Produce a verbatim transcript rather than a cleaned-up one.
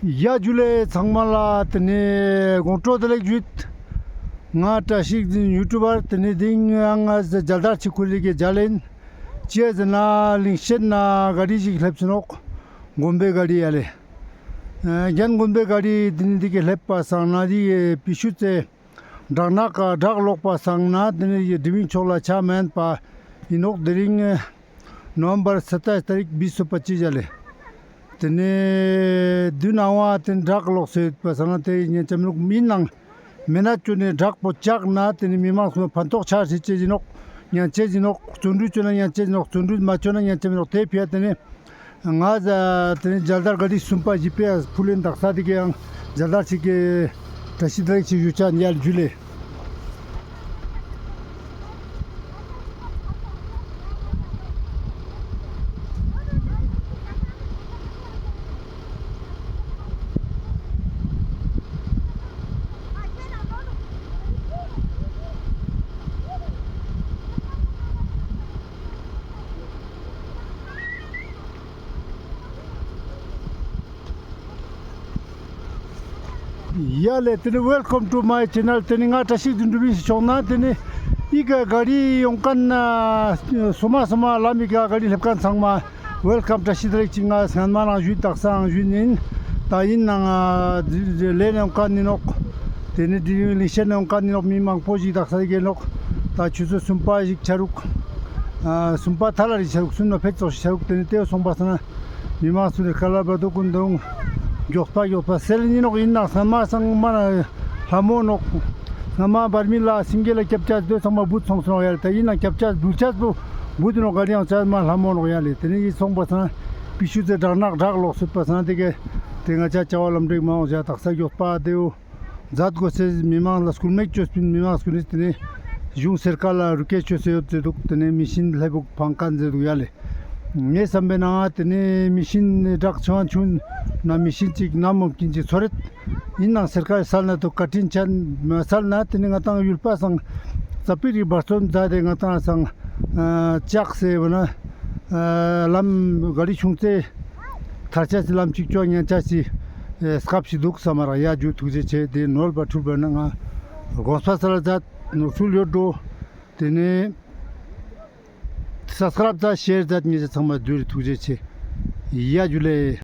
ཡ་ཇུ་ལེ་ཚང་མ་ལ། ཏེ་ནེ་དགོང་དྲོ་བདེ་ལེགས་ཞུ། ང་བཀྲ་ཤིས་འཛིན་ཡུ་ཊུབ་པར། ཏེ་ནེ་དེ་རིང་ང་ང་ཟེ་མཇལ་དར་ཅིག་ཁུར་རེ་གི་མཇལ་ལེན། ཅི་ཟེར་ན་གླིང་ཤེད་ནེ་ག་རི་ཞིག་སླེབས་སོང་ནོག། དགོན་པའི་ག་རི་ཡ་ལེ། ཨ་རྒན་དགོན་པའི་ག་རི་ཏེ་ནེ་དེ་གི་སླེབས་པ་སང་ན་དེ་གི་པི་ཤུ་ཙེ་བྲག་ནག་ག་བྲག་ལོག་པ་སང་ན་ཏེ་ནེ་དེ་གི་དྲི་བིང་ཕྱོགས་ལ་ཆ་མེན་པ་ཨིན་ནོག། དེ་རིང་ནོ་བེམ་བར་སཏ་ཏ་རིག་བིས་སོ་པ་ཅིས་ཡ་ལེ། ཏེ་ནེ་དུན་ཨ་བ་ཏེ་ནེ་བྲག་ལོག་སེ་ཡོད་པ་སང་ན་ཏེ་ཉན་ཅེས་མི་ནུག། མི་ནང་མེ་ནད་ཅོས་ཏེ་བྲག་པོ་ཆག་ན་ཏེ་ནེ་མི་མང་སུ་ཕན་ཐོགས་ཆ་ཤེས་ཅེས་ཨིན་ནོག། ཉན་ཅེས་ཨིན་ནོག། བརྩོན་འགྲུས་ཅོས་ན་ཉན་ཅེས་ཨིན་ནོག། བརྩོན་འགྲུས་མ་ཅོས་ན་ཉན་ཅེས་མི་ནུག། ཏེ་ཕི་ཡ་ཏེ་ནེ་ང་ཟེ་ཏེ་ནེ་མཇལ་དར་ག་རི་གསུམ་པ་བཞི་པའི་ཕུལ་ལེན་དག་ས་དེ་གི་ཡང་མཇལ་དར་ཅིག་གི་བཀྲ་ཤིས་བདེ་ལེགས་ཅིག་ཞུ་ཆ་ཡ་ལེ། ཇུ་ལེ། ཡ་ལེ། ཏེ་ནེ་welcome to my channel། ཏེ་ནེ་ང་བཀྲ་ཤིས་དོན་གྲུབ་ཨིན་ཞུ་ཆོག་ན། ཏེ་ནེ་འི་ཀ་ག་རི་ཡོང་ཁན་སོ་མ་སོ་མ་ལམ་འི་ཀ་ག་རི་སླེབས་ཁན་ཚང་མ་welcome བཀྲ་ཤིས་བདེ་ལེགས་ཅིག་ང་སྔན་མ་རང་ཞུས་དག་ས་རང་ཞུས་ཨིན། ད་ཨིན་ནའང་ལེན་ཡོང་ཁན་ཨིན་ནོག། ཏེ་ནེ་དེ་རིང་ལིང་ཤེད་ནེ་ཡོང་ཁན་ཨིན་ནོག། མི་མང་པོ་ཞིག་དག་ས་ཡོད་ནོག། ད་ཆུ་ཚོད་གསུམ་པ་ཞིག་ཆ་རུག། ཨ་གསུམ་པ་ཐ་ལ་རིག་ཆ་རུག། གསུམ་ནེ་ཕེད་ཙོགས་ཤིག་ཆ་རུག། ཏེ་ནེ་ཏེ་སོང་པ་སང་ན་མི་མང་སུ་རེ་ཁ་ལ་བ་དོ་ཀུན་དུང་མགྱོགས་པ་མགྱོགས་པ་སེལ་ཨིན་ནོག། ཨིན་ནའང་སྔན་མ་སང་མ་ན་ལྷ་མོ་ནོག། སྔན་མ་བར་མི་ལ་སེང་གེ་ལ་སྐྱབས་ཆ་དོ་ཚང་མ་བུད་སོང་སོང་ཡ་ལེ། ད་ཨིན་ནའང་སྐྱབས་ཆ་བུད་ཆ་བུད་དུ་ནོག། ག་རི་ཡང་ཆ་མ་ལྷ་མོ་ནོག་ཡ་ལེ། ཏེ་ནེ་འི་སོང་པ་སང་ན་པི་ཤུ་ཙེ་བྲག་ནག་བྲག་ལོག་སོད་པ་སང་ན་དེ་གི་ཏེ་ང་ཅ་བྱ་བ་ལམ་འགྲིག་མ་འོང་ཞག་དག་ས་མགྱོགས་པ་ཏེའོ། མཛད་དགོས་སེ་མི་མང་ལ་སྐུལ་མ་ཅོས་པིན། མི་མང་སྐུལ་ནི་ཏེ་ནེ་གཞུང་སར་ཀར་ལ་རུ་སྐད་ཅོས་སེ་ཡོད་ཟེར་དུག། ཏེ་ནེ་མི་ཤིན་ལྷེ་བུག་ཕང་ཁན་ཟེར་དུག་ཡ་ལེ། ངའི་བསམ་པའི་ནང་ཏེ་ནེ་མི་ཤིན་བྲག་ཆུང་ཆུང་ན་མི་ཤིན་ཅིག་ན་མོམ་ཀིན་ཅིག་ཚོར་རེད། ཨིན་ནའང་སར་ཀར་སལ་ན་དུག་བཀའ་དྲིན་ཅན་མ་སལ་ན་ཏེ་ནེ་ང་དང་ཡུལ་པ་སང་ཙ་པིག་རི་འབད་བརྩོན་མཛད་དེ་ང་དང་སང་ཨ་ལྕགས་སེ་བ་ན་ཨ་ལམ་ག་རི་ཆུང་ཙེ་ཐར་ཆ་སི་ལམ་ཅིག་ཅོ་ཉན་ཆ་སི་ཨེ་སྐབས་ཤིག་དུག་སམ་རག། ཡ་ཇུ་ཐུགས་རྗེ་ཆེ། ཏེ་ནོར་བ་འཁྲུལ་བ་ན་ང་དགོངས་པ་སལ་ཛད། ནོར་འཁྲུལ་ཡོད་འགྲོ། ཏེ་ནེ་སབ་སི་ཀ་རབ་ཛད་ཤེར་ཛད། ཉེ་ཞ་ཚང་མ་དུ་རེ་ཐུགས་རྗེ་ཆེ། ཡ་ཇུ་ལེ།